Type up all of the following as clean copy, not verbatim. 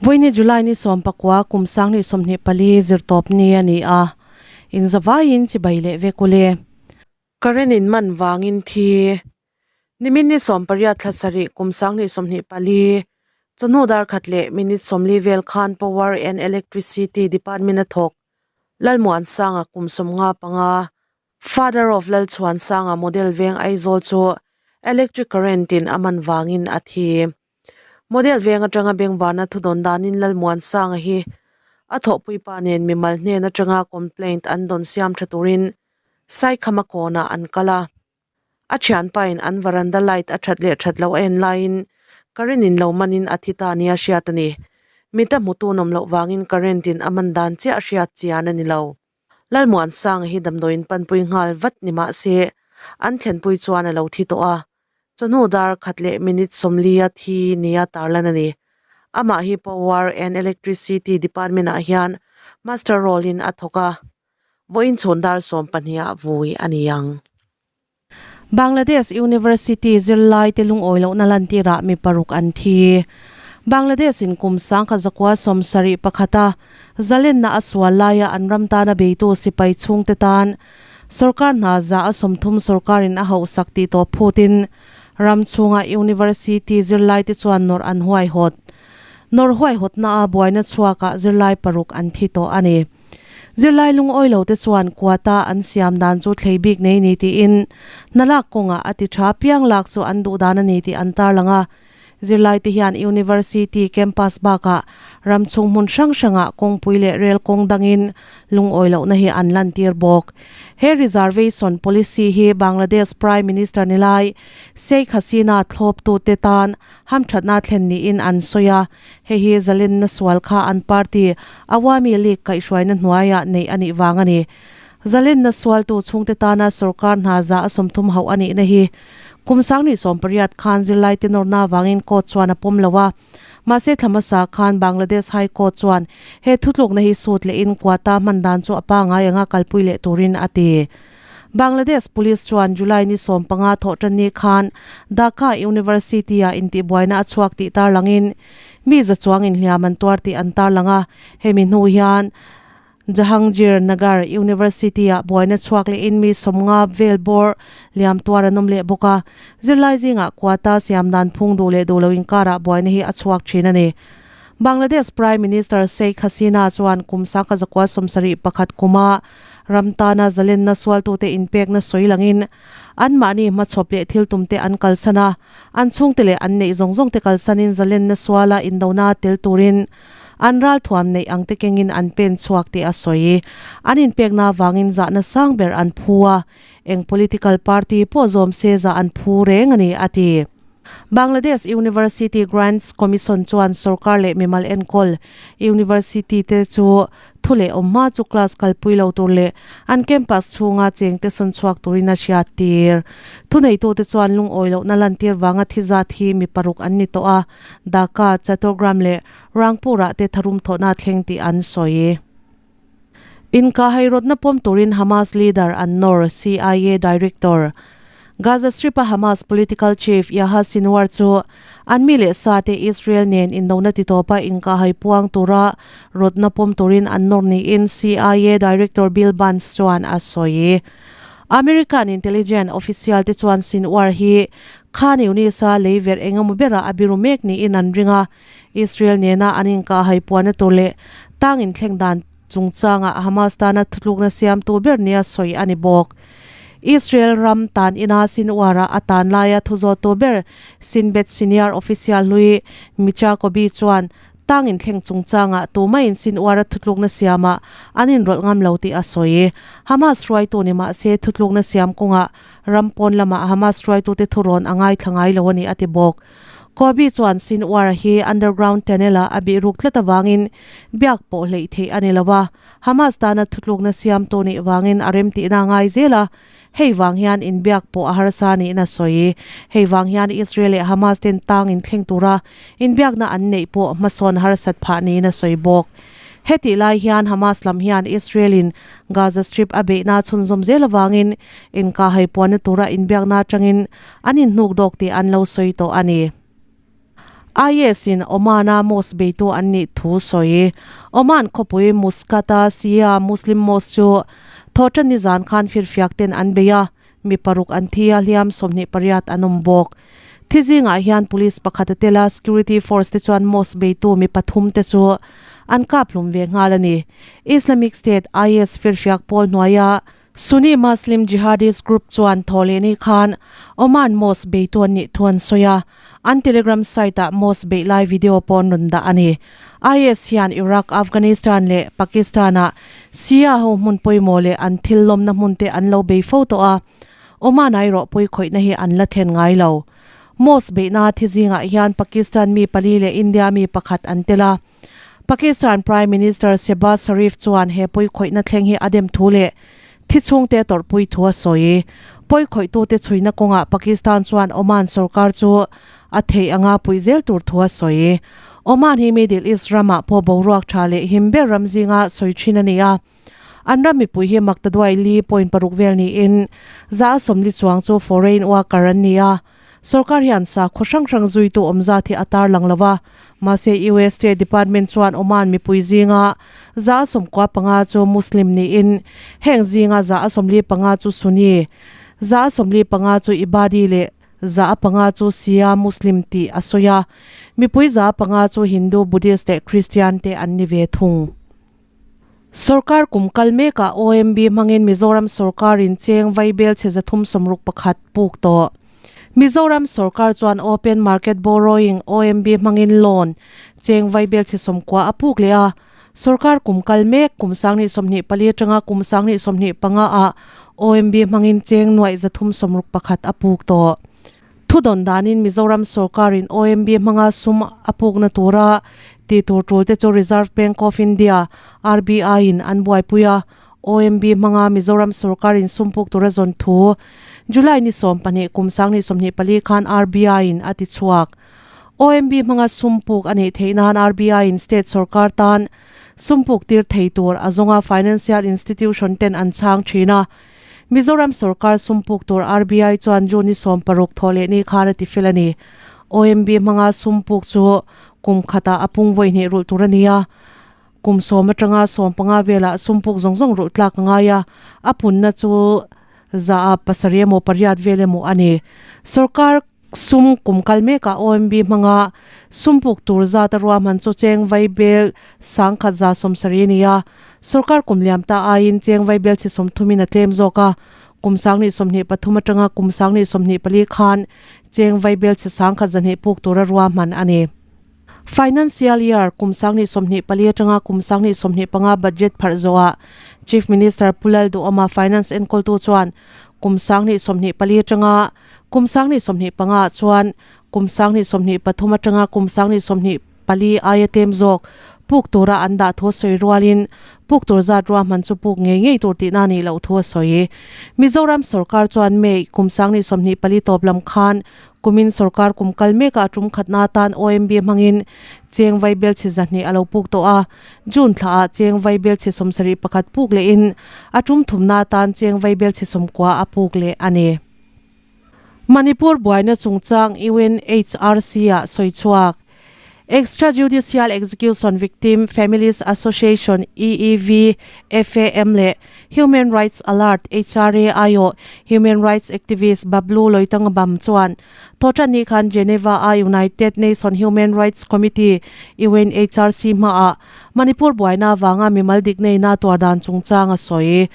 Vawiini July ni 19 kum 2024 zirtawp ni a ni a, inzavaiin chibai leh vek ule. Current in man vangin thi. Nimin ni 18 thla sarih kum 2024 chawhnu dar khat leh minute 40 vel khan Power and Electricity Department a thawk Lalmuansanga kum 55 Father of Lalchhuansanga model veng Aizawl chu electric current in a man vangin a thi. Model veng atanga bengvarna thudawn danin Lalmuansanga hi a thawhpui pa nen mimal hnen atanga complaint an dawn siam tha turin Saikhama kawnah an kal a. A thianpain an varanda light a that leh that loh a en laiin current in lo manin a thi ta nia hriat a ni. Mita hmutu nawm loh vangin current in a man dan chiah hriat chian a ni lo. Lalmuansanga hi damdawiin panpui nghal vat ni mah se an thlenpui chuan a lo thi tawh a, chawhnu dar khat leh minute 40 a thi nia tarlan a ni. Amah hi Power and Electricity Department ah hian master role in a thawk a, vawiin chhun dar 12 ah vui a ni ang. Bangladesh University zirlai te lungawi lohna lantirah mi paruk an thi. Bangladesh in kum 1971 a zalenna a sual laia an ram tana beitu sipai chhungte tan sorkar hna za a 30 sorkarin a hauhsak tih tawp phutin ram chhunga university zirlai te chuan nawrh an huaihawt. Nawrh huaihawtna a buaina chhuakah zirlai paruk an thi tawh a ni. Zirlai lungawi lo te chuan quota an siam dan chu thlei bik nei ni tiin hna lak kawngah a ti tha piang lak chu an duh dan a ni tih an tarlang a. Zirlai te hian University campus bakah ram chhung hmun hrang hrangah kawngpui leh rel kawng dangin lungawi lohna hi an lantir bawk. He reservation policy hi Bangladesh Prime Minister ni lai Sheikh Hasina thlawptute tan hamthatna thlen niin an sawi a. Hei hi Zalenna sual kha an party Awami League kaihhruaina hnuaiah neih a nih vang a ni. Zalenna sualtu chhungte tana sorkar hna za a 30 hauh a nihna hi kum 2018 khan zirlai te nawrna avangin court chuan a pawm lo a. Mahse thla hmasa khan Bangladesh High Court chuan he thutlukna hi sut lehin quota hman dan chu a pangngai anga kalpui leh turin a ti. Bangladesh Police chuan July ni 15 thawh tan ni khan Dhaka University ah intihbuaina a chhuak tih tarlangin mi za chuang inhliam an tuar tih an tarlang a, hemi hnu hian Jahangir Nagar University ah buaina chhuak lehin mi 50 vel bawr liam tuar an awm leh bawk a, zirlai zingah quota siam dan phung duh leh duh lo inkarah buaina hi a chhuak thin a ni. Bangladesh Prime Minister Sheikh Hasina chuan kum 1971 kuma ram tana zalenna sualtute inpekna sawi langin anmahni hmachhawp leh thil tumte an kalsan a, an chhungte leh an neih zawng zawngte kalsanin zalenna suala indona tel turin an ral thuam neih ang te kengin an pen chhuak tih a sawi. An inpekna avangin zahna sang ber an phu a, eng political party pawh zawm se zah an phu reng a ni, a ti. Bangladesh University Grants Commission chuan sorkar leh mimal enkawl university te chu thu leh awm hma chu class kalpui lo tur leh an campus chhunga cheng te sawn chhuak turin a hriat tir. Thuneitute chuan lungawi lohna lantir vanga thi zat hi mi paruk an ni tawh a, Dhaka, Chattogram leh Rangpur-ah te tharum thawhna thleng tih an sawi. Inkahhairawtna pawm turin Hamas leader an nawr, CIA director. Gaza Strip-a Hamas political chief Yahya Sinwar chu an mi leh sa te Israel nen indona ti tawpa inkahhai puang tura rawtna pawm turin an nawr niin CIA director Bill Burns chuan a sawi. American intelligence official te chuan Sinwar hi Khan Younis-a lei verh engemaw berah a biru mek niin an ring a, Israel nena an inkahhai puanna tur leh tang inthleng dan chungchangah Hamas tana thutlukna siamtu ber nia sawi a ni bawk. Israel ram tan ina Sinwar-a a tan laia thu zawttu ber Shin Bet senior official hlui Micha Kobi chuan tang inthleng chungchangah tumaiin Sinwar-a thutlukna siamah an inrawlh ngam lo tih a sawi. Hamas hruaitu ni mah se thutlukna siam kawngah ram pawn lamah Hamas hruaitute thurawn a ngaithla ngai lo a ni a ti bawk. Kobe chuan Sinwar hi underground tunnel-a a bih ruk tlat avangin biak pawh hleih theih a ni lo a, Hamas tana thutlukna siamtu nih vangin a remtihna a ngai zel a, hei vang hian inbiak pawh a harsa niin a sawi. Hei vang hian Israel leh Hamas ten tang inthleng tura inbiakna an neih pawh hmasawn harsat phah niin a sawi bawk. Hetih lai hian Hamas lam hian Israel-in Gaza Strip a beihna chhunzawm zel avangin inkahhai puanna tura inbiakna atangin an inhnuk dawk tih an lo sawi tawh a ni. IS-in Oman-a mosque beitu an nih thu sawi. Oman khawpui Muscat-a Shia Muslim mosque chu thawhṭan nizan khan firfiak ten an bei a, mi paruk an thi a, hliam 28 an awm bawk. Thi zingah hian police pakhat a tel a, security force te chuan mosque beitu mi pathum te chu an kap hlum ve nghal a ni. Islamic State, IS, firfiak pawl hnuaia Sunni Muslim jihadist group chuan thawhlehni khan Oman mosque beitu an nih thu an sawi a, an Telegram site-ah mosque beih lai video pawh an rawn dah a ni. IS hian Iraq, Afghanistan leh Pakistan-ah Shia ho hmun pawimawh leh an thil lawmna hmunte an lo bei fo tawh a, Oman erawh pawikhawihna hi an la thlen ngai lo. Mosque beihna thi zingah hian Pakistan mi pali leh India mi pakhat an tel a. Pakistan Prime Minister Shehbaz Sharif chuan he pawikhawihna thleng hi a dem thu leh thi chhungte tawrhpui thu a sawi. Pawikhawihtute chhuina kawngah Pakistan chuan Oman sorkar chu a theih anga puih zel tur thu a sawi. Oman hi Middle East ramah pawh boruak tha leh him ber ram zinga sawi thin a ni a. An ram mipui hi maktaduai li point paruk vel niin za a sawmli chuang chu foreign worker an ni a. Sorkar hian sakhaw hrang hrang zuitu awm zat hi a tarlang lo a, mahse US State Department chuan Oman mipui zinga 95 chu Muslim niin heng zinga 45 chu Sunni, 45 chu Ibadi leh 5% chu Shia Muslim tih a sawi a, mipui 5% chu Hindu, Buddhist leh Christian te an ni ve thung. Sorkar kum kal mekah OMB hmangin Mizoram sorkarin cheng vaibel chhe 361 puk tawh. Mizoram sorkar chuan Open Market Borrowing, OMB, hmangin loan cheng vaibel chhe 90 a puk leh a. Sorkar kum kal mek kum 2024 atanga kum 2025 ah OMB hmangin cheng nuaih 361 a puk tawh. Thudawn danin Mizoram sorkarin OMB hmanga sum a pukna tura tih tur tul te chu Reserve Bank of India, RBI, in an buaipui a, OMB hmanga Mizoram sorkarin sum puk tura zawn thu July ni 12 kum 2024 khan RBI in a ti chhuak. OMB hmanga sum puk a neih theih nan RBI in state sorkar tan sum puk tir thei tur a zawnga financial institution ten an chhang thin a, Mizoram sorkar sum puk tur RBI chuan June ni 60 thawh leh ni khan a ti fel a ni. OMB hmanga sum puk chu kum khatah a pung vawi hnih rulh tur a ni a, kum 10 atanga 15 velah sum puk zawng zawng rulh tlak a ngai a, a punna chu 7% emaw pariat vel emaw a ni. Sorkar Sum kum kal mekah OMB hmanga sum puk tur zat a ruahman chu cheng vaibel 1,170 a ni a, sorkar kum liam ta aiin cheng vaibel chhe sawmthumin a tlem zawk a, kum 2023 atanga kum 2024 khan cheng vaibel chhe 1,200 puk tura ruahman a ni. Financial Year kum 2024 atanga kum 2025 budget pharh zawhah Chief Minister Pu Lalduhawma Finance enkawltu chuan kum 2024 atanga Kum 2025 ah chuan kum 2023 atanga kum 2024 aia tlem zawk puk tura an dah thu a sawi rualin puk tur zat ruahman chu puk ngei ngei tur tihna a nih loh thu a sawi. Mizoram sorkar chuan May kum 2024 tawp lam khan kumin sorkar kum kal mekah tum khatna atan OMB hmangin cheng vaibel chhe 200 a lo puk tawh a, June thlaah cheng vaibel chhe 71 puk lehin a tum thumna atan cheng vaibel chhe 90 a puk leh a ni. Manipur buaina chungchang UNHRC-ah sawi chhuak. Extrajudicial Execution Victim Families Association, EEV, FAM leh Human Rights Alert, HRA, aiawh Human Rights Activist Bablu Loitangabam chuan Thawhṭanni khan Geneva-a United Nation Human Rights Committee, UNHRC, hmaah Manipur buaina avanga mimal dikneina tuar dan chungchang a sawi.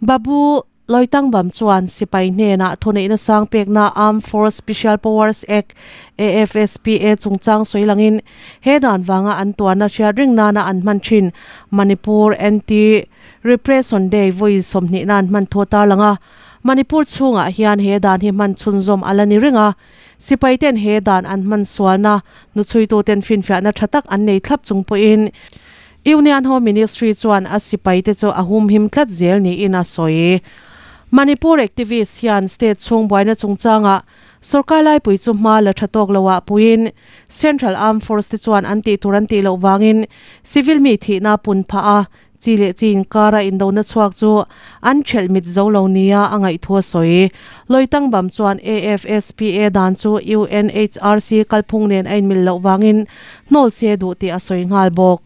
Babu Loitangbam chuan sipai hnenah thuneihna sang pekna Armed Force Special Powers Act, AFSPA, chungchang sawi langin he dan vanga an tuarna hriat ring nana an hman thin Manipur Anti-Repression Day vawi 20 na an hman thu a tarlang a. Manipur chhungah hian he dan hi hman chhunzawm a la ni reng a, sipai ten he dan an hman sualna hnuchhuituten finfiahna tha tak an nei thlap chung pawhin Union Home Ministry chuan a sipaite chu a humhim tlat zel niin a sawi. Manipur activist hian state chhung buaina chungchangah Sorkar laipui chu hma la tha tawk loah puiin Central Armed Force te chuan an tih tur an tih loh vangin civil mi thihna pun phah a, chi leh chi inkara indona chhuak chu an thelh mit zo lo nia a ngaihthu a sawi. Loitangbam chuan AFSPA dan chu UNHRC kalphung nen a inmil loh vangin hnawl se duh tih a sawi nghal bawk.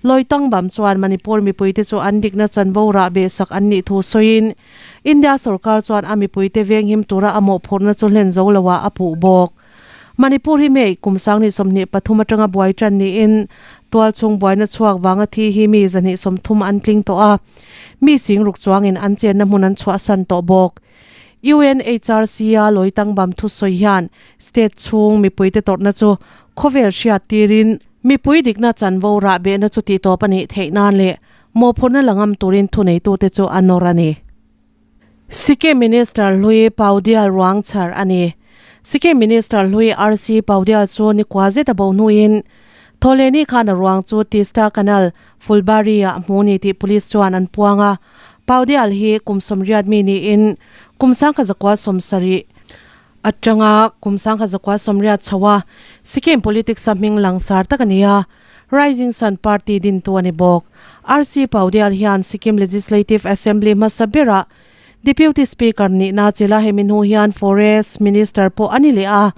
Loitangbam chuan Manipur mipuite chu an dikna chanvo rah behsak an nih thu sawiin India sorkar chuan a mipuite venghim tura a mawhphurhna chu hlen zo loah a puh bawk. Manipur hi May kum 2023 atanga buai tan niin tualchhung buaina chhuak vanga thi hi mi 230 an tling tawh a, mi singruk chuangin an chenna hmun an chhuahsan tawh bawk. UNHRC-a Loitangbam thusawi hian state chhung mipuite tawrhna chu khawvel hriat tirin, mipui dikna chanvo rahbehna chu tihtawp a nih theih nan leh mawhphurhna la ngam turin thuneitute chu a nawr a ni. Sikkim Minister hlui Paudial ruang chhar a ni. Sikkim Minister hlui RC Paudial chu nikua zet a bo hnuin Thawhlehni khan a ruang chu Tista Canal, Fulbari-ah hmu ni tih Police chuan an puang a. Paudial hi kum 80 mi niin kum 1970 atanga kum 1980 chho a Sikkim politics a hming langsar tak a ni a. Rising Sun Party dintu a ni bawk. RC Paudial hian Sikkim Legislative Assembly hmasa berah Deputy Speaker nihna chila hemi hnu hian Forest Minister pawh a ni leh a.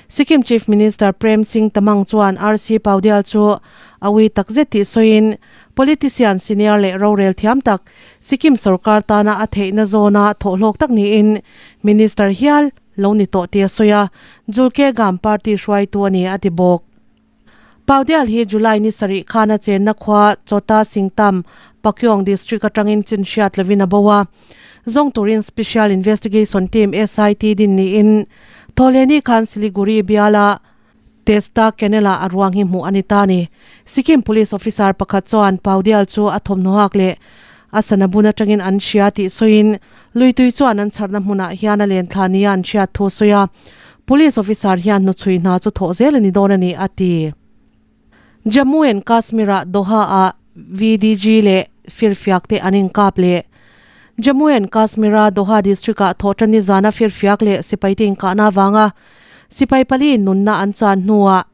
Sikkim Chief Minister Prem Singh Tamang chuan RC Paudial chu a ui takzet tih sawiin politician senior leh rorel thiam tak Sikkim sorkar tana a theihna zawna thawhhlawk tak niin Minister hial lo ni tawh tih a sawi a, Julke Gam Party hruaitu a ni a ti bawk. Paudial hi July ni sarih khan a chenna khua Chota Singtam, Pakyong District atangin chin hriat lovin a bo a. Zawng turin Special Investigation Team, SIT, din niin Thawhlehni khan Siliguri biala Testa Canal-ah a ruang hi hmuh a ni ta a ni. Sikkim Police Officer pakhat chuan Paudial chu a thawmhnaw hak leh a sana bun atangin an hria tih sawiin luitui chuan an chharna hmunah hian a len thla nia an hriat thu a sawi a. Police officer hian hnuchhui hna chu thawh zel a ni dawn a ni, a ti. Jammu and Kashmir-ah Doha-ah VDG leh firfiak te an inkap leh. Jammu and Kashmir-a Doha district-ah thawhṭanni zana firfiak leh sipaite inkahna avanga sipai pali nunna an chan hnuah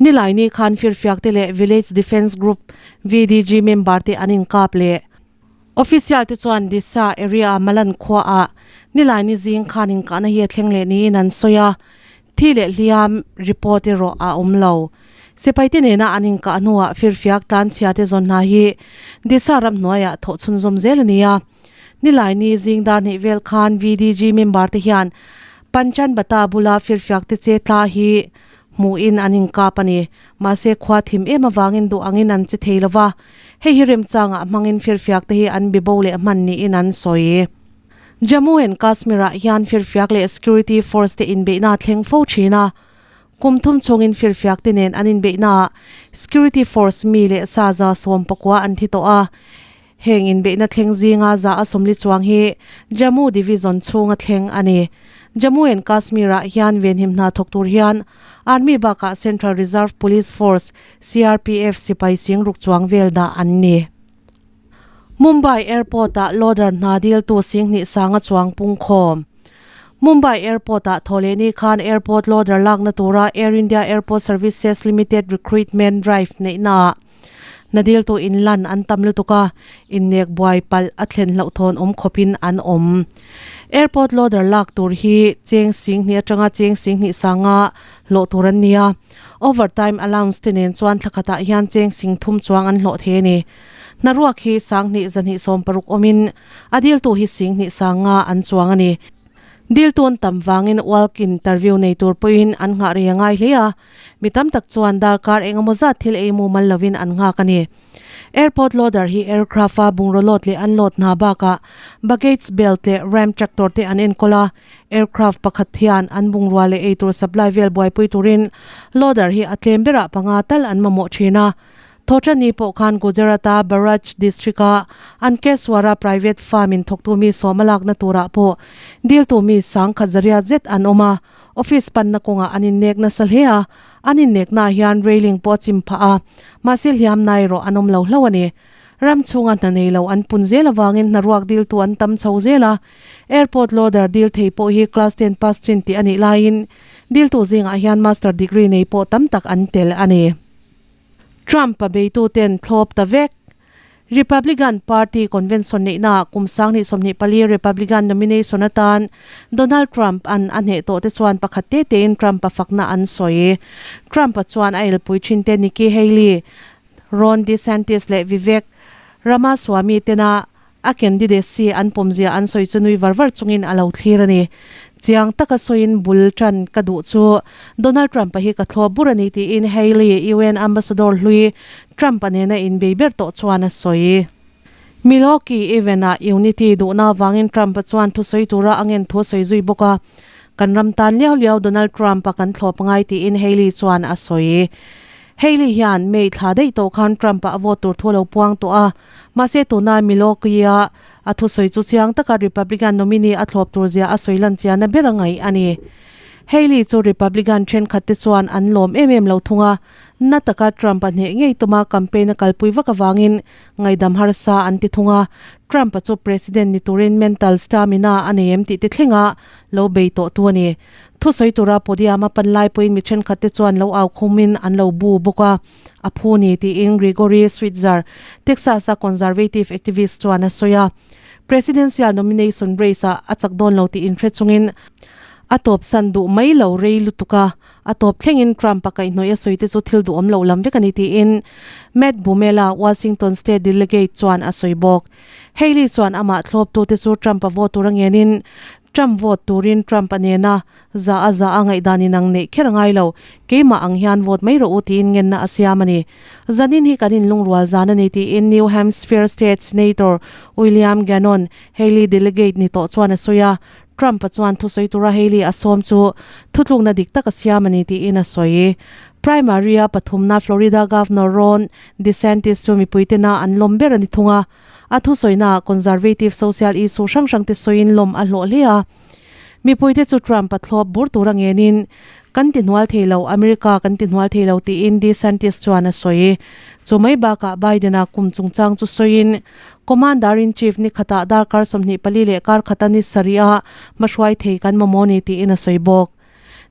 Nilaini khan firfiak te leh Village Defence Group, VDG, member te an inkap leh. Official te chuan Disa area Malan khuaah Nilaini zing khan inkahna hi a thleng leh niin an sawi a, thi leh hliam report erawh a awm lo. Sipaite nena an inkah hnuah firfiak tlanchhia te zawn hna hi Disa ramhnuaiah thawh chhunzawm zel a ni a. Nilaini zing dar hnih vel khan VDG member te hian Panchan Bata bula firfiak te che tla hi hmuhin an inkap a ni. Mahse khua thim em avangin duh angin an che thei lo va. Hei hi remchangah hmangin firfiak te hi an bibo leh hman niin an sawi. Jammu and Kashmir-ah hian firfiak leh security force te inbeihna a thleng fo thin a. Kum thum chungin firfiak te nen an inbeihnaah security force mi leh sa 119 an thi tawh a. Heng inbeihna thleng zinga za a sawmli chuang hi Jammu Division chhunga thleng a ni. Jammu and Kashmir-ah hian venhim hna thawk tur hian Army bakah Central Reserve Police Force, CRPF, sipai singruk chuang vel dah an ni. Mumbai Airport-ah loader hna diltu singhnih sanga chuang pungkhawm. Mumbai Airport-ah thawhlehni khan airport loader lakna tura Air India Airport Services Limited recruitment drive neihnaah Hna diltu inlan an tam lutuk a, innek buai palh a thlen hlauhthawn awm khawpin an awm. Airport loader lak tur hi cheng singhnih atanga cheng singhnih sanga hlawh tur an ni a, overtime allowance te nen chuan thla khatah hian cheng sing thum chuang an hlawh thei a ni. Hna ruak hi sanghnih zahnih 60 awmin a diltu hi singhnih sanga an chuang a ni. Diltu an tam vangin walk interview nei tur pawhin an nghah rei a ngai hle a, Mi tam tak chuan darkar engemaw zat thil ei mumal lovin an nghak a ni. Airport loader hi aircraft-a bungraw load leh unload hna bakah baggage belt leh ramp tractor te an enkawl a. Aircraft pakhat hian an bungrua leh eitur supply vel buaipui turin loader hi a tlem berah panga tal an mamawh thin a. Thawṭani pawh khan Gujarat-a Bharuch district-a Ankeswara private farm-in thawktu mi sawm a lakna turah pawh diltu mi sangkhat zariat zet an awm a. Office panna kawngah an innek nasa hle a, an inneknaah hian railing pawh a chim phah a, mahse hliamna erawh an awm lo hlauh a ni. Ram chhunga hna nei lo an pun zel avangin hna ruak diltu an tam chho zel a, airport loader dil thei pawh hi class ten pass chin tih a nih laiin diltu zingah hian master degree nei pawh tam tak an tel a ni. Trump-a beituten thlawp ta vek. Republican Party convention neihnaah kum 2024 Republican nomination atan Donald Trump-a'n a hneh tawh te chuan pakhat te tein Trump-a fakna an sawi. Trump-a chuan a elpui thinte Nikki Haley, Ron DeSantis leh Vivek Ramaswamy tena a candidacy an pawmzia an sawi chu nui var var chungin a lo thlir a ni. Chiang taka sawiin bul tan ka duh chu Donald Trump-a hi ka thlawp bur a ni tiin Haley, UN ambassador hlui Trump-a nena inbei ber tawh chuan a sawi. Milwaukee event-ah unity duhna avangin Trump-a chuan thusawi tura a ngen thu a sawi zui bawk a, Kan ram tan liau liau Donald Trump-a kan thlawp ngai tiin Haley chuan a sawi. Haley hian May thla daih tawh khan Trump-a a vote tur thu a lo puang tawh a, mahse tuna Milwaukee-a a thusawi chu chiang taka Republican nominee a thlawp tur zia a sawi lan chiahna ber a ngaih a ni. Haley chu Republican thenkhat te chuan an lawm em em lo thung a, na taka Trump-a hneh ngei tuma campaign a kalpui vak avangin Ngaihdam harsa an ti thung a, Trump-a chu President ni turin mental stamina a nei em tih te thlenga lo bei tawh tu a ni. Thusawi tura podium a pan lai pawhin mi thenkhat te chuan lo au khumin an lo bu bawk a, a phu ni tiin Gregory Switzer, Texas-a conservative activist chuan a sawi a. Presidential nomination race-ah a chak dawn lo tih inhre chungin a tawpsan duh mai lo rei lutuk a, A tawp thlengin Trump-a kaihhnawih a sawi te chu thil duhawm loh lam vek a ni tiin Matt Bumela, Washington State delegate chuan a sawi bawk. Haley chuan amah thlawptute chu Trump-a vote tur a ngenin Trump vote turin Trump-a nena za a za a ngaihdan inang neih kher a ngai lo, keimah ang hian vote mai rawh u tiin ngenna a siam a ni. Zanin hi kan inlungrual zan a ni tiin New Hampshire State Senator William Gannon, Haley delegate ni tawh chuan a sawi a, Trump-a chuan thusawi tura Haley a sawm chu thutlukna dik tak a siam a ni tiin a sawi. Primary-a pathumna Florida Governor Ron DeSantis chu mipui tena an lawm ber a ni thung a, a thusawinaah conservative social issue hrang hrangte sawiin lawm a hlawh hle a. Mipuite chu Trump-a thlawp bur tura ngenin, Kan ti hnual thei lo, America kan ti hnual thei lo tiin DeSantis chuan a sawi. Chu mai bakah Biden-a kum chungchang chu sawiin, Commander-in-Chief ni khatah darkar 24 leh kar khata ni sarih a hmahruai thei kan mamawh ni tiin a sawi bawk.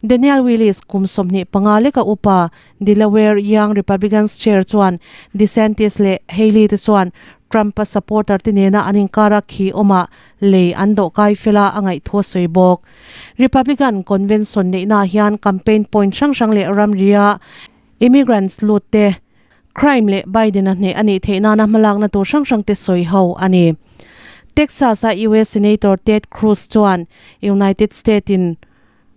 Daniel Willis, kum 25 leka upa Delaware Young Republicans Chair chuan DeSantis leh Haley te chuan Trump-a supporter te nena an inkara khi awmah lei an dawh kai fela a ngaih thu a sawi bawk. Republican Convention neihnaah hian campaign point hrang hrang leh ramria immigrants lut te, Crime leh Biden-a hneh a nih theih nana hmalakna tur hrang hrang te sawi ho a ni. Texas-a US Senator Ted Cruz chuan United State-in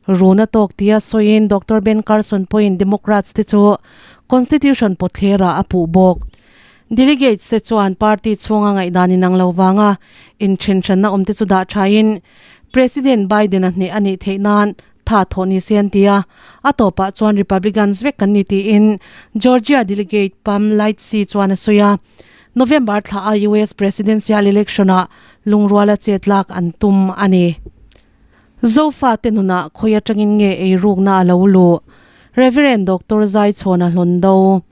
run a tawk tia sawiin Doctor Ben Carson pawhin Democrats te chu Constitution pawtthlerah a puh bawk. Delegates te chuan party chhunga ngaihdan inang lo vanga inthenhranna awm te chu dah thain President Biden-a hneh a nih theih nan Tha thawh ni se an ti a, a tawpah chuan Republicans vek kan ni tiin Georgia delegate Pam Lightsey chuan a sawi a. November thla a US presidential election ah lungruala chet lak an tum a ni. Zofa te nunah khawi atangin nge eirukna a lo luh? Rev. Doctor Zaichhawna Hlawndo.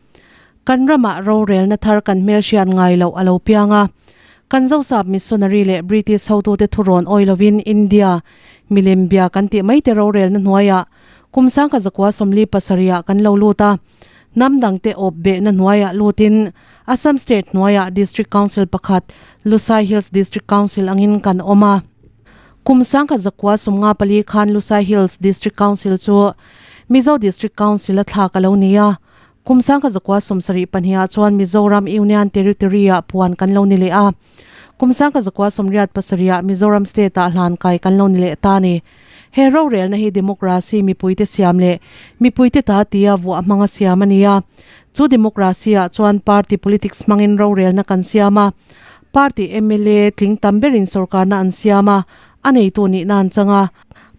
Kan ramah rorelna thar kan hmelhriat ngai loh a lo piang a. Kan Zosap missionary leh British hotute thurawn awi lovin India milem bia kan tih mai te rorelna hnuaiah kum sangkhat zakua 47 ah kan lo lut a. Hnam dangte awp behna hnuaiah lutin Assam State hnuaiah District Council pakhat Lusai Hills District Council angin kan awm a. Kum 1954 khan Lusai Hills District Council chu Mizo District Council a thlak a lo ni a. Kum 1972 ah chuan Mizoram Union Territory ah puan kan lo ni leh a. Kum 1987 ah Mizoram State ah hlan kai kan lo ni leh ta a ni. He rorelna hi democracy mipuite siam leh mipuite ta tia vuah hmanga siam a ni a. Chu democracy ah chuan party politics hmangin rorelna kan siam a. Party mla tling tam berin sorkarna an siam a, a neitu nihna an chang a.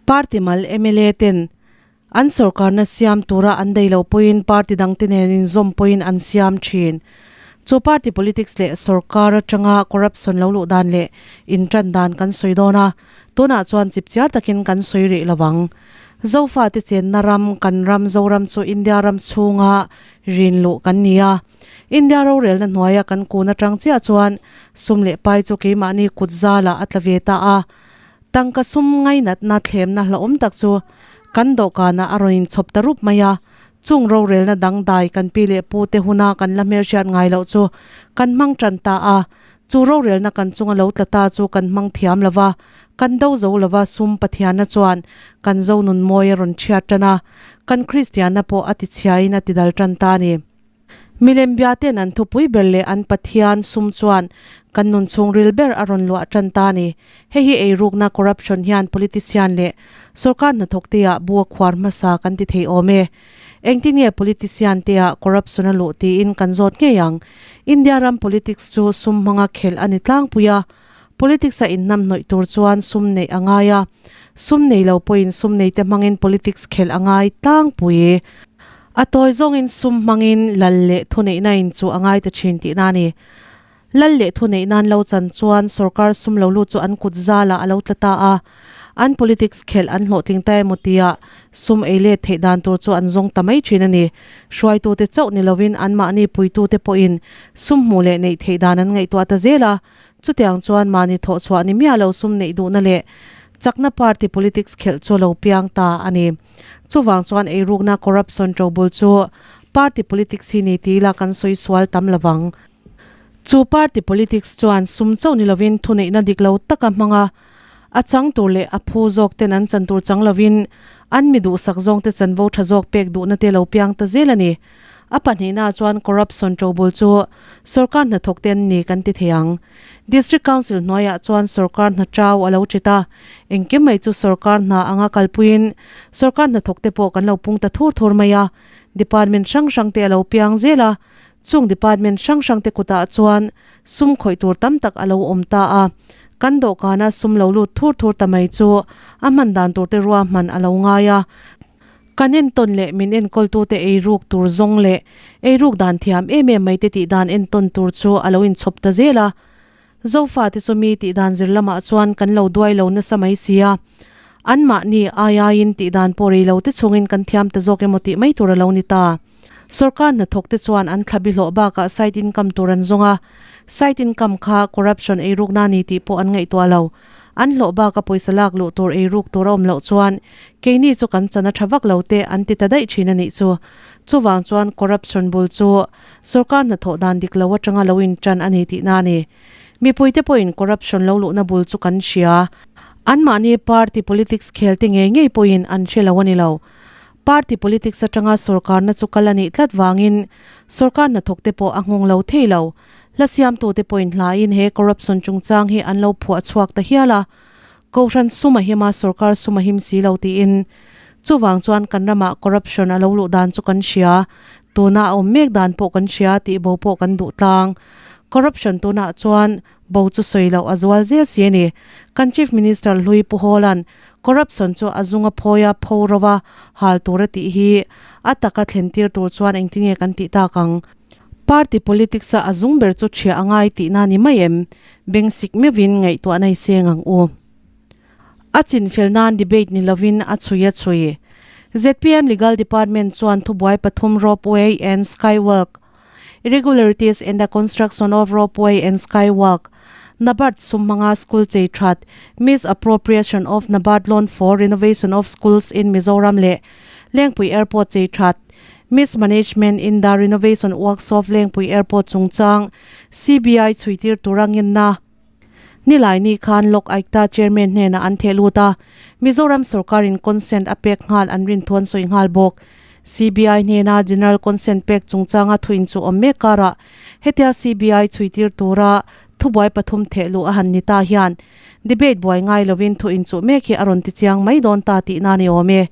Party mal mla ten An sorkarna siam tura an dei lo pawhin party dangte nen inzawm pawhin an siam thin. Chu party politics leh sorkar atanga corruption lo luh dan leh intan dan kan sawi dawn a, tunah chuan chipchiar takin kan sawi rih lo ang. Zofate chenna ram, kan ram Zoram chu India ram chhunga rin luh kan ni a. India rorelna hnuaia kan kun atang chiah chuan sum leh pai chu keimahni kut zalah a tla ve ta a. Tangka sum ngainatna thlemna hlauhawm tak chu kan dawhkanah a rawn inchhawp ta rup mai a. Chung rorelna dangdai kan pi leh pu te huna kan la hmelhriat ngai loh chu kan hmang tan ta a. Chu rorelna kan chunga lo tla ta chu kan hmang thiam lo va, kan do zo lo va sum Pathianna chuan kan zo nun mawi a rawn chhiat tan a, kan Kristianna pawh a tichhiain a tidal tan ta a ni. Milem biate'n an thupui ber leh an Pathian sum chuan kan nun chhungril ber a rawn luah tan ta a ni. Hei hi eirukna corruption hian politician leh sorkar hnathawkteah bu a khuar hmasa kan ti thei awm e. Engtin nge politician teah corruption a luh tiin kan zawt ngei ang. India ram politics chu sum hmanga khelh a ni tlangpui a. Politics a inhnam hnawih tur chuan sum neih a ngai a, sum nei lo pawhin sum neite hmangin politics khelh a ngai tlangpui. A tawi zawngin sum hmangin lal leh thuneihna in chu a ngai ta thin tihna a ni. Lal leh thuneih nan lo chan chuan sorkar sum lo lut chu an kut zalah a lo tla ta a, an politics khelh an hlawhtling ta emaw tia sum ei let theih dan tur chu an zawng ta mai thin a ni. Hruaitute chauh ni lovin anmahni puitute pawhin sum hmuh leh neih theih dan an ngaihtuah ta zel a, Chutiang chuan mahni thawhchhuah ni miah lo sum neih duhna leh chakna party politics khelh chu a lo piang ta a ni. Chuvang chuan eirukna corruption ṭobul chu party politics hi ni ti ila kan sawi sual tam lovang. Chu party politics chuan sum chauh ni lovin thuneihna dik lo taka hmanga a chang tur leh a phu zawk ten an chan tur chang lovin an mi duhsak zawngte chanvo tha zawk pek duhna te lo piang ta zel a ni. A pahnihna chuan corruption ṭobul chu sorkar hnathawk te an ni kan ti thei ang. District Council hnuaiah chuan sorkar hna ṭau a lo ṭit a, engkim mai chu sorkar hna anga kalpuiin sorkar hnathawk te pawh kan lo pung ta thur thur mai a, department hrang hrang te a lo piang zel a, chung department hrang hrang te kutah chuan sum khawih tur tam tak a lo awm ta a, kan dawhkana sum lo lut thur thur ta mai chu a hman dan tur te ruahman a lo ngai a. Kan entawn leh min enkawltute eiruk tur zawng leh eiruk dan thiam em em mai te tih dan entawn tur chu a lo inchhawp ta zel a. Zofate chu mi tih dan zir lamah chuan kan lo duai lo nasa mai si a. Anmahni ai aiin tih dan pawh rei lo te chungin kan thiam ta zawk emaw tih mai tur a lo ni ta. Sorkar hnathawk te chuan an thlabi hlawh bakah side income tur an zawng a. Side income kha corruption eirukna a ni tih pawh an ngaihtuah lo. An hlawh baka pawisa lak luh tur eiruk tur a awm loh chuan keini chu kan chan a tha vak lo te an ti ta daih thin a nih chu. Chuvang chuan corruption bul chu sorkar hnathawh dan dik lo atanga lo intan a ni tihna a ni. Mipuite pawhin corruption lo luhna bul chu kan hria. Anmahni party politics khel te ngei ngei pawhin an hre lo a ni lo. Party politics atanga sorkarna chu kal a nih tlat vangin sorkar hnathawk te pawh a nghawng lo thei lo. Hla siamtute pawhin hlain he corruption chungchang hi an lo phuah chhuak ta hial a, Kohhran sum a him a, sorkar sum a him si lo tiin. Chuvang chuan kan ramah corruption a lo luh dan chu kan hria, tuna a awm mek dan pawh kan hria tih bo pawh kan duh tlang. Corruption tunah chuan bo chu sawi loh a zual zel si a ni. Kan Chief Minister hlui Pu Hawla'n corruption chu a zunga phawi a, pho ro a, hal tur a tih hi a taka thlen tir tur chuan engtin nge kan tih tak ang? Party politics a a zung ber chu ṭhiah a ngai tihna ni mai em? Beng sik meuhin ngaihtuahna i seng ang u. A chinfel nan debate ni lovin a chhui a chhui. Zpm Legal Department chuan thubuai pathum Ropeway and Skywalk, Irregularities in the Construction of Ropeway and Skywalk, NABARD sum hmanga school chei that, Misappropriation of NABARD Loan for Renovation of Schools in Mizoram leh Lengpui Airport chei that, Mismanagement in the Renovation Works of Lengpui Airport chungchang CBI chhuitir tura ngenna Nilaini khan Lok Aayukta Chairman hnenah an theh lut a, Mizoram sorkarin consent a pek nghal an rin thu an sawi nghal bawk. CBI hnena General Consent pek chungchanga thuin chu awm mek karah hetia CBI chhuitir tura thubuai pathum theh luh a han ni ta hian Debate buai ngai lovin thu inchuh mek hi a rawn ti chiang mai dawn ta tihna ni awm e.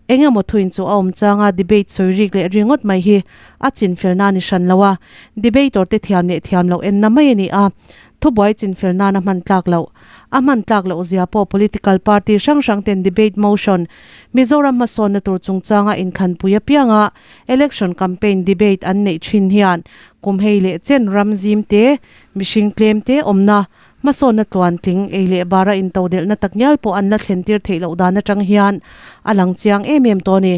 Eng emaw thu inchuh a awm changa debate sawi rik leh ringawt mai hi a chinfelna a ni hran lo a, debater te thiam leh thiam loh enna mai a ni a, thubuai chinfel nan a hman tlak loh. A hman tlak loh zia pawh political party hrang hrang ten debate motion Mizoram hmasawnna tur chungchanga inthlanpui apianga election campaign debate an neih thin hian kum hei leh chen ram zim te, mihring tlem te awmna Hmasawnna tluantling ei leh bara intodelhna tak ngial pawh an la thlentir theih loh dan atang hian a lang chiang em em tawh a ni.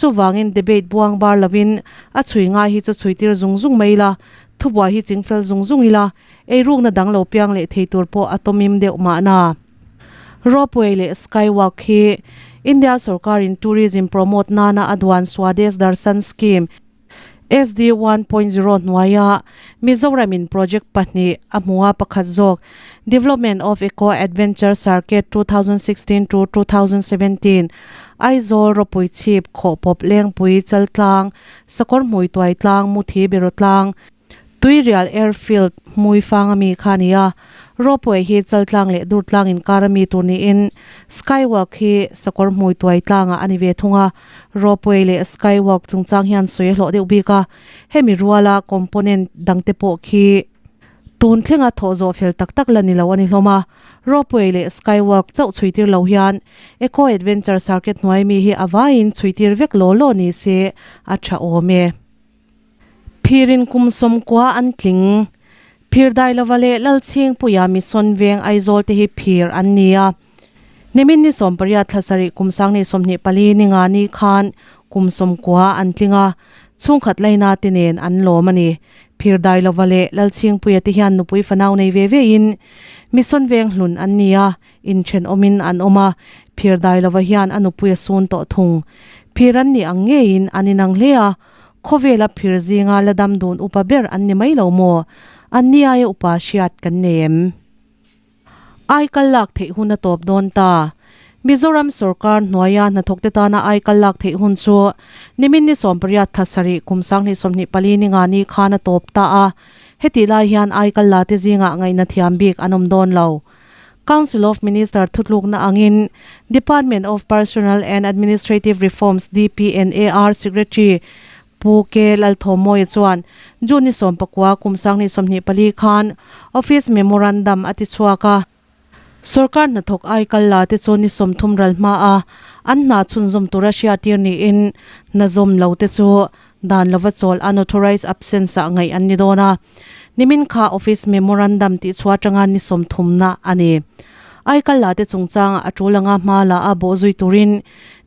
Chuvangin debate buang bar lovin a chhui ngai hi chu chhui tir zung zung mai ila, thubuai hi chingfel zung zung ila, eirukna dang lo piang leh thei tur pawh a tawmim deuh mahna. Ropeway leh Skywalk hi India sorkarin tourism promote nana a duan Swadesh Darshan Scheme, SD 1.0 hnuaia Mizoramin project pahnih a hmu a, pakhat zawk Development of Eco Adventure Circuit 2016 to 2017, Aizawl Ropui Chhip Khawhpawp Lengpui Chaltlang, Sakawr Hmuituai Tlang, Muthi Birawtlang, Tuirial Airfield hmui fang ami kha a ni a, ropeway hi Chaltlang leh Durtlang inkar ami tur niin Skywalk hi Sakawr hmui tuai tlangah a ni ve thung a, ropeway leh Skywalk chungchang hian sawi a hlawh deuh bik a, hemi ruala component dangte pawh khi tun thlenga thawh zawh fel tak tak la ni lo a ni hlawm a, ropeway leh Skywalk chauh chhui tir lo hian Eco Adventure Circuit hnuai mi hi a vaiin chhui tir vek law law ni se a tha awm e. Phirin kum sawmkua an tling. Phir Dailova leh Lalchhingpuia Mission Veng Aizawl te hi phir an ni a. Nimin ni sawmpariat thla sarih kum sangni 24 ni nga ni khan kum sawmkua an tling a, chhungkhat laina te nen an lawm a ni. Phir Dailova leh Lalchhingpuia te hian nupui fanau nei ve ve in Mission Veng hlun an ni a, inthenawmin an awm a, Phir Dailova hian a nupui a sun tawh thung. Phir an nih ang ngeiin an inang hle a, Khawvela phir zinga la dam dun upa ber an ni mai lo maw? An ni aia upa hriat kan nei em? Aikal lak theih hun a tawp dawn ta. Mizoram sorkar hnuaia hnathawkte tana aikal lak theih hun chu nimin ni sawmpariat thla sarih kum sanghnih 24 ni nga ni khan a tawp ta a, hetih lai hian aikal la te zingah ngaihna thiam bik an awm dawn lo. Council of Minister thutlukna angin Department of Personnel and Administrative Reforms, DPNAR, Secretary Pu K Lalthawmawia chuan June ni sawmpakua kum sanghnih 24 khan Office Memorandum a ti chhuak a. Sorkar hnathawk aikal la te chu ni 30 ral hma a an hna chhunzawm tura hriattir niin hna zawm lo te chu Dan lova chawl unauthorized absence ah ngaih an ni dawn a, nimin kha office memorandum tih chhuah atanga ni sawmthumna a ni. Aikal la te chungchangah a tul anga hma la a bawh zui turin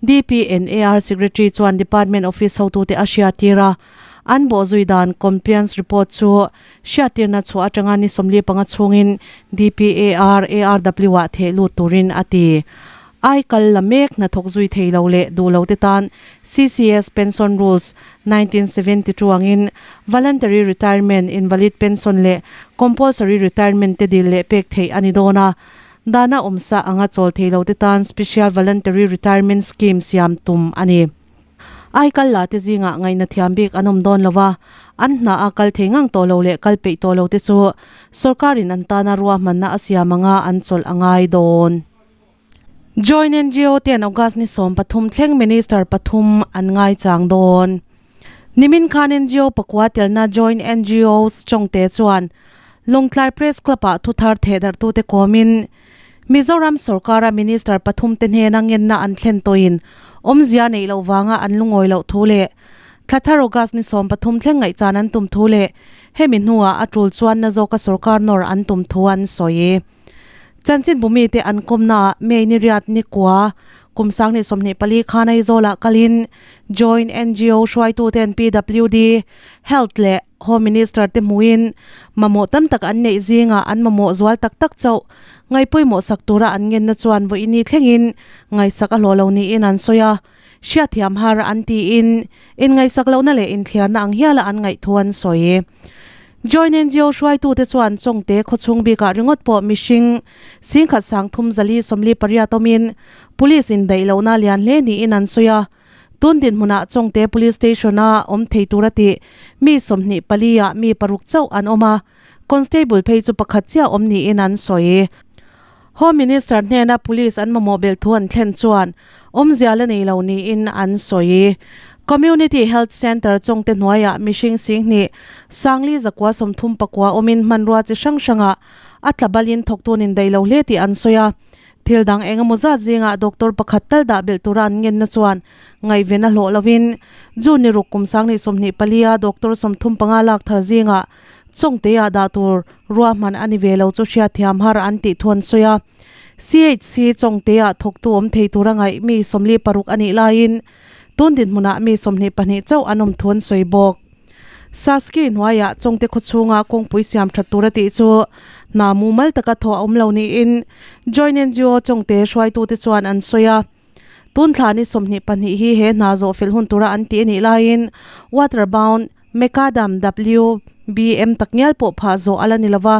DPNAR Secretary chuan Department office hotute a hriattir a, an bawh zui dan compliance report chu hriattirna chhuah atanga ni 45 chhungin DPAR ARW ah theh lut turin a ti. Aikal la mek hnathawk zui thei lo leh duh lo te tan CCS Pension Rules, 1972 angin Voluntary Retirement, Invalid Pension leh Compulsory Retirement te dil leh pek theih a ni dawn a. Dana awmsa anga chawl thei lo te tan Special Voluntary Retirement Scheme siam tum a ni. Aikal la te zingah ngaihna thiam bik an awm dawn lo a, an hna a kal thei ngang tawh lo leh kal peih tawh lo te chu sorkarin an tana ruahmanna a siam anga an chawlh a ngai dawn. Joint NGO ten August ni 13 thleng Minister pathum an ngaichang dawn. Nimin khan NGO pakua telna Joint NGOs chawngte chuan Lawngtlai Press Club-ah thuthar thehdarhtute kawmin Mizoram sorkara Minister pathum te hnena ngenna an thlen tawhin awmzia neih loh vanga an lungawi loh thu leh thla thar August ni 13 thleng ngaihchan an tum thu leh hemi hnuah a tul chuan na zawka sorkar nawr an tum thu an sawi. Chanchinbu mite an kawmnaah May ni riat ni kua kum 2024 khan Aizawlah kalin Joint NGO hruaituten PWD, Health leh Home Minister te hmuhin mamawh tam tak an neih zingah an mamawh zual tak tak chauh ngaihpawimawh sak tura an ngenna chuan vawiini thlengin ngaihsak a hlawh lo niin an sawi a, hriatthiam har an tiin inngaihsak lohna leh inthliarna ang hiala an ngaihthu an sawi. Joint NGO hruaitute chuan Chawngte khawchhung bikah ringawt pawh mihring singkhat sangthum zali 48 awmin Police indaih lohna lian hle niin an sawi a. Tun dinhmunah Chawngte Police Station-a awm thei tura tih mi 24 ah mi paruk chauh an awm a, Constable phei chu pakhat chiah awm niin an sawi. Home Minister hnena Police an mamawh belh thu an thlen chuan awmzia la nei lo niin an sawi. Community Health Centre Chawngte hnuaiah mihring singhnih Sangli zakua 39 awmin hmanrua chi hrang hrangah a tla balin thawktu nin daih lo hle tih an sawi a. Thil dang engemaw zat zingah doctor pakhat tal dah belh tura an ngenna chuan ngaihven a hlawh lovin June ni ruk kum sanghnih 24 a doctor 35 lak thar zingah Chawngte-ah dah tur ruahman a ni ve lo chu hriatthiam har an tih thu an sawi a. CHC Chawngte-ah thawktu awm thei tura ngaih mi 46 a nih laiin Tun dinhmunah mi 22 chauh an awm thu an sawi bawk. Saski hnuaiah Chawngte khawchhunga kawngpui siam that tur a tih chu hna mumal taka thawh a awm lo niin Joint NGO Chawngte hruaitute chuan an sawi a. Tun thla ni 22 hi he hna zawh fel hun tura an tih a nih laiin Water Bound Macadam WBM takngial pawh phah zawh a la ni lova,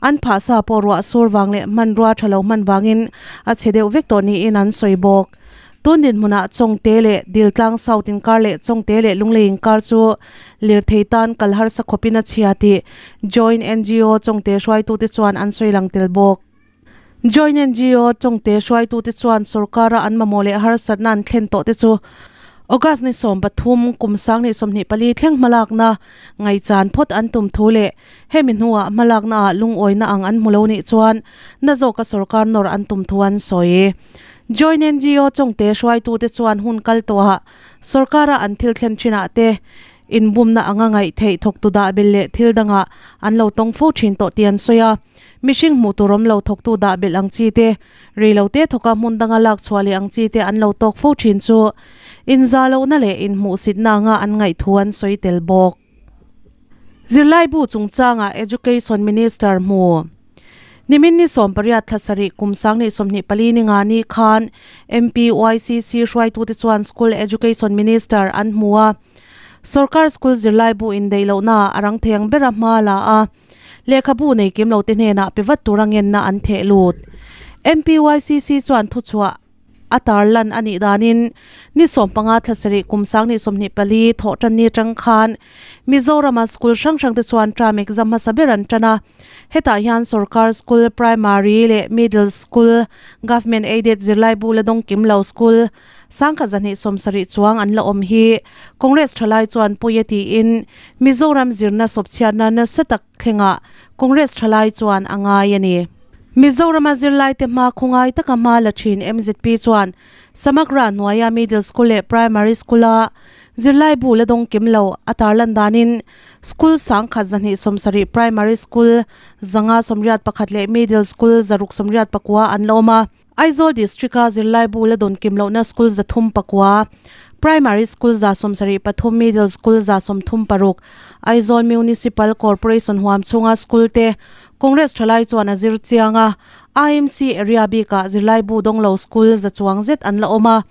an phah sa pawh ruah sur vang leh hmanrua tha lo hman vangin a chhe deuh vek tawh niin an sawi bawk. Tun dinhmunah Chawngte leh Diltlang South inkar leh Chawngte leh Lunglei inkar chu lirthei tan kal harsa khawpin a chhia tih Joint NGO Chawngte hruaitute chuan an sawi lang tel bawk. Joint NGO Chawngte hruaitute chuan sorkara an mamawh leh harsatna an thlen tawh te chu August ni 13 kum 2024 thleng hmalakna ngaihchan phawt an tum thu leh hemi hnuah hmalakna ah lungawina ang an hmu lo nih chuan na zawka sorkar nawr an tum thu an sawi. Joint NGO Chawngte hruaitute chuan hun kal tawhah sorkara an thil thlen thinah te inbumna anga ngaih theih thawktu dah belh leh thil dangah an lo tawng fo thin tawh tih an sawi a. Mihring hmuh tur awm lo thawktu dah belh ang chi te, rei lo te thawka hmun danga lak chhuah leh ang chi te an lo tawk fo thin chu inzah lohna leh inhmuhsitna anga an ngaih thu an sawi tel bawk. Zirlaibu chungchangah Education Minister hmu. Nimin ni 18 thla sarih kum 2024 ni nga ni khan MPYCC hruaitute chuan School Education Minister an hmu a. Sorkar school zirlaibu indaih lohnaah a rang thei ang bera hma la a, lehkhabu nei kim lote hnenah pe vat tura ngenna an theh lut. MPYCC chuan thuchhuah A tarlan a nih danin ni 15 thla sarih kum 2024 thawh tan ni atang khan Mizorama school hrang hrang te chuan term exam hmasa ber an tan a. Hetah hian sorkar school, primary leh middle school, government aided zirlaibu la dawng kim lo school 1270 chuang an la awm hi Congress thalai chuan pawi a tiin Mizoram zirna sawpchhiatna nasa tak thlengah Congress thalai chuan a ngai a ni. Mizorama zirlaite hma khawngai taka hma la thin MZP chuan Samagra hnuaia Middle School leh Primary School-a zirlai bu la dawng kim lo a tarlan danin School 1170, Primary School 581 leh Middle School 689 an la awm a. Aizawl District-a zirlai bu la dawn kim lohna School 309, Primary School 73, Middle School 36, Aizawl Municipal Corporation huam chhunga School te Congress thalai chuan a zir chiang a, IMC area bikah zirlai bu dawng lo school za chuang zet an la awm a.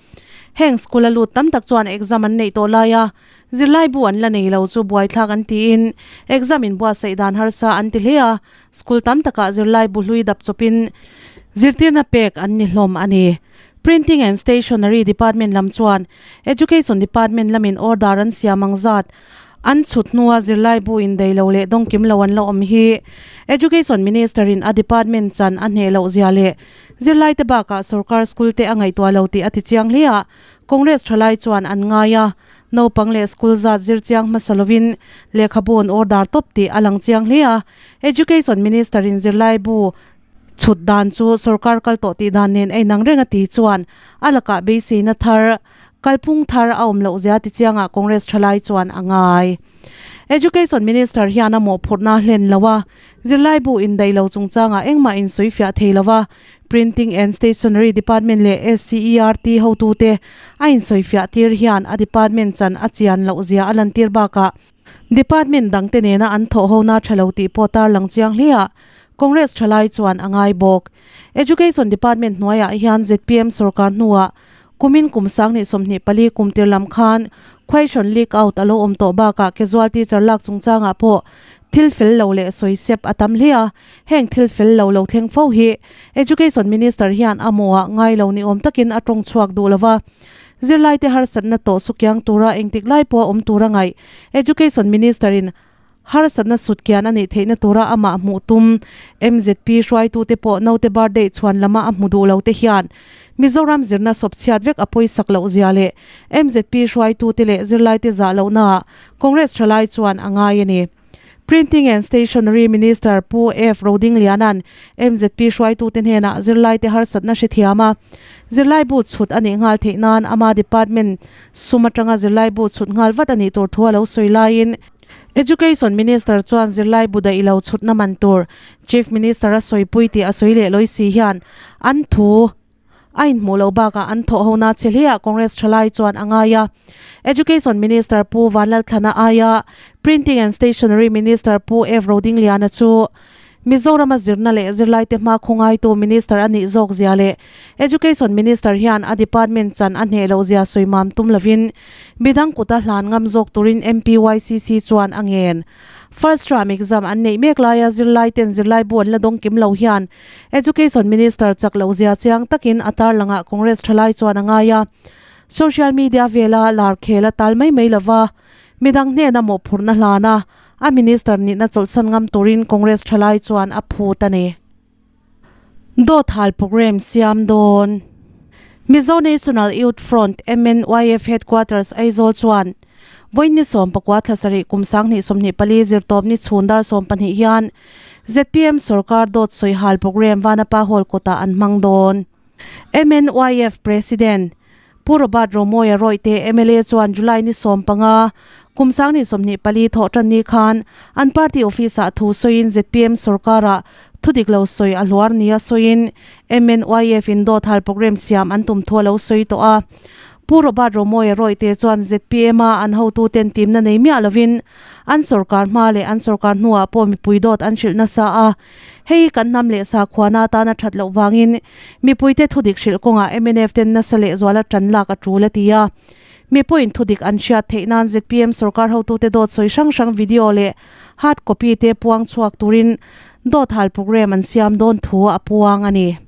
Heng school a lut tam tak chuan exam an neih tawh lai a, zirlai bu an la nei lo chu buaithlak an tiin exam inbuatsaih dan harsa an ti hle a, school tam takah zirlai bu hlui dap chawpin zirtirna pek an ni hlawm a ni. Printing and Stationery Department lam chuan Education Department lamin order an siam ang zat An chhut hnua zirlai bu indaih lo leh dawngkim lo an la awm hi Education Minister in a department chan a hneh loh zia leh zirlai te bakah sorkar school te a ngaihtuah lo tih a ti chiang hle a, Congress thalai chuan an ngai a, naupang leh school zat zir chiang hmasa lovin lehkhabu an order tawp tih a lang chiang hle a, Education Minister in zirlai bu chhut dan chu sorkar kal tawh tih dan nen a inang reng a ti chuan a lakah beiseina thar Kalphung thar a awm loh zia tichiangah Congress thalai chuan a ngai. Education Minister hian a mawhphurhna hlen lo a, zirlaibu indaih lo chungchangah engmah insawifiah thei lo a, Printing and Stationery Department leh SCERT hotute a insawifiah tir hian a department chan a chian loh zia a lantir bakah Department dangte nena an thawhhona tha lo tih pawh tarlang chiang hle a, Congress thalai chuan a ngai bawk. Education Department hnuaiah hian zpm sorkar hnuah Kumin kum 2024 kum tir lam khan question leak out a lo awm tawh bakah casual teacher lak chungchangah pawh thil fel lo leh sawi sep a tam hle a, heng thil fel lo lo thleng fo hi Education Minister hian a mawhah ngai lo ni awm takin a tawng chhuak duh lo va. Zirlaite harsatna tawh sukiang tura engtik lai pawh a awm tura ngaih Education Minister in Harsatna sutkian a nih theihna tura amah hmuh tum MZP hruaitute pawh naute birthday chhuan lama a hmu duh lo te hian Mizoram zirna sawpchhiat vek a pawisak loh zia leh MZP hruaitute leh zirlaite zah lohnaah Congress thalai chuan a ngai a ni. Printing and Stationery Minister Pu F Rodingliana'n MZP hruaitute hnenah zirlaite harsatna hrethiam a, zirlaibu chhut a nih nghal theih nan ama department sum atanga zirlaibu chhut nghal vat a nih tur thu a lo sawi laiin Education Minister chuan zirlai bu daih lo chhutna man tur Chief Minister a sawipui tih a sawi leh lawi si hian an thu A inhmuh loh bakah an thawh hona che hleah Congress thalai chuan a ngai a. Education Minister Pu Vanlalthlana aia Printing and Stationery Minister Pu F Rodingliana chu Mizorama zirna leh zirlaite hma khawngaitu Minister a nih zawk zia leh Education Minister hian a department chan a hneh loh zia sawi mam tum lovin midang kuta hlan ngam zawk turin MPYCC chuan a ngen. First term exam an neih mek laia zirlaiten zirlaibu an la dawng kim lo hian Education Minister chak loh zia chiang takin a tarlangah Congress thalai chuan a ngai a. Social media vela lar khel a tal mai mai lova, midang hnena mawhphurhna hlan a, a minister nihna chawlhsan ngam turin Congress thalai chuan a phut a ni. Dawt hal programme siam dawn. Mizo National Youth Front, MNYF, Headquarters, Aizawl chuan Vawiin 14 thla sarih kum 2024 zirtawp ni chhun dar 12 hian zpm sorkar dawt sawi hal programme Vanapa Hall kawtah an hmang dawn. MNYF President Pu Robert Romawia Rawihte mla chuan July ni 15 kum 2024 thawh tan ni khan an party office ah thu sawiin zpm sorkarah thu dik lo sawi a hluar nia sawiin MNYF in dawt hal programme siam an tum thu a lo sawi tawh a. Pu Robert Romawia Rawihte chuan zpm a an hotuten timna nei miah lovin an sorkar hma leh an sorkar hnuah pawh mipui dawt an hrilh nasa a, hei kan hnam leh sakhuana atana that loh vangin mipuite thudik hrilh kawngah mnf ten nasa lehzuala tan lak a tul a ti a. Mipuiin thudik an hriat theih nan zpm sorkar hotute dawt sawi hrang hrang video leh hard copy te puang chhuak turin dawt hal programme an siam dawn thu a puang a ni.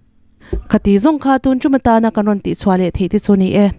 Khati zawng kha tun tum atana kan rawn tihchhuah leh theih te chu ni e.